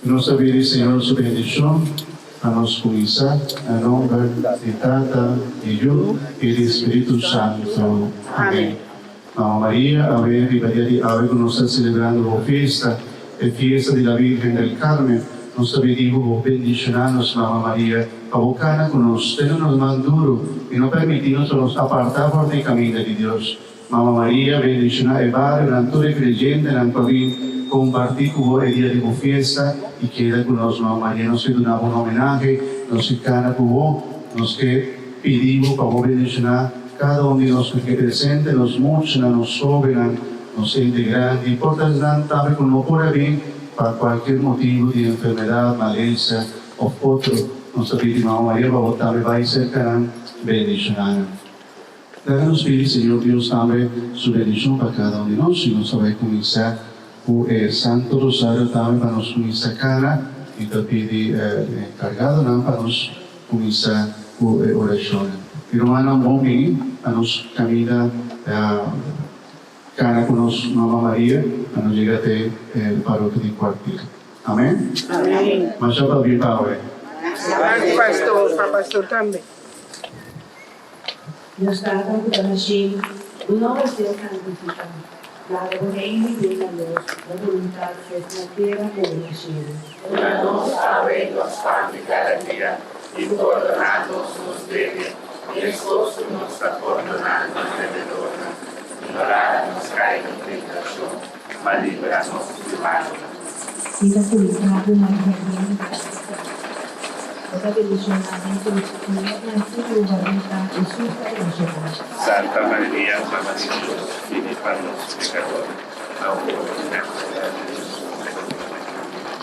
Nos ta pidi Señor su bendicion pa nos cuminsa na nomber di Tata, di Yu y di Spiritu Santo. Amen. Mama Maria, awe riba dia di awe cu nos ta celebrando bo fiesta, e fiesta di la Virgen del Carmen, nos ta pidi bo bo bendiciona nos Mama Maria pa bo cana cu nos, tene nos man duro y no permiti nos pa nos aparta for di caminda di Dios. Mama Maria, bendiciona e barionan, tur e creyentenan cu a bin comparti cu bo e dia di bo fiesta y keda cu nos. Mama Maria, nos ke duna bo un homenahe, nos ke cana cu bo, nos ke pidi bo pa bo bendiciona cada un di nos cu ke presente, nos muchanan, nos hobennan, nos hende grandi, por ta esnan tambe cu no por a bin pa cualkier motibo di enfermedad, malesa of otro. Nos ta pidi Mama Maria pa bo tambe bay cerca nan, bendiciona nan. Laga nos pidi Señor Dios tambe su bendicion pa cada un di nos y nos ta bay cuminsa cu e Santo Rosario tambe pa nos cuminsa cana y ta pidi e encargadonan pa nos cuminsa cu e oracionnan. Mi rumannan bon bini pa nos caminda cana cu nos Mama Maria pa nos yega te e parokia di Cuartil. Amen. Masha pabia pa awe. Danki pastor, pa pastor tambe. Nos Tata ku ta na shelu, bo nòmber sea santifiká. Laga bo reino bin na nos, bo boluntat sea na tera komo na shelu. Duna nos awe nos pan di kada dia, i pordoná nos nos debe, meskos ku nos ta pordoná nos debedornan. I no laga nos kai den tentashon, ma libra nos di malu. Mi ta kumindá bo, Maria yen di grasia. Bo ta bendishoná den tur muhernan sin bo barika, Hesus ta bendishoná. Santa Maria, Mama di Dios, pidi pa nos pekador, awor i na ora di nos morto.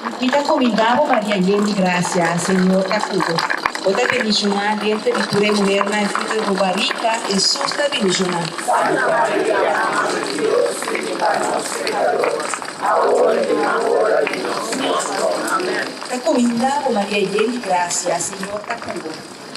Amén. Mi ta kumindá bo, Maria yen di grasia, Señor ta ku bo. Bo ta bendishoná denter di tur e muhernan sin bo barika, Hesus ta bendishoná. Santa Maria, Mama di Dios, pidi pa nos pekador, awor i na ora di nos morto. Amén. Ta kumindá bo, Maria yen di grasia, Señor ta ku bo.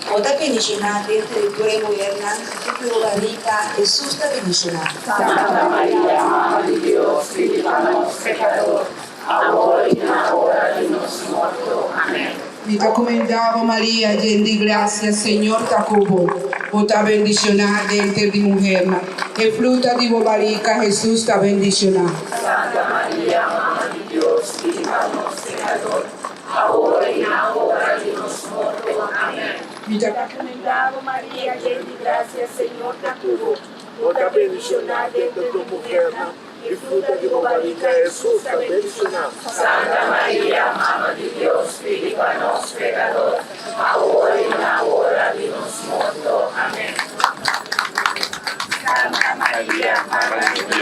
Bo ta bendishoná denter di tur e muhernan, i ku bo barika, Hesus, ta bendishoná. Santa Maria, Mama di Dios, pidi pa nos pekador, awor i na ora di nos morto. Amén. Mi ta kumindá bo, Maria yen di grasia, Señor ta ku bo. Bo ta bendishoná denter di muhernan, e fruta di bo barika, Hesus, ta bendishoná. Santa Maria, Mama di Dios, pidi pa nos pekador, awor i na ora di nos morto. Amèn. Mi ta. Kumindá bo, Maria, yen di grasia, Señor ta ku bo. Bo ta bendishoná denter di muhernan, i fruta di bo barika, Hesus, ta bendishoná. Santa Maria, Mama di Dios, pidi pa nos pekador, awor i na ora di nos morto. Amèn. Santa Maria, Mama di.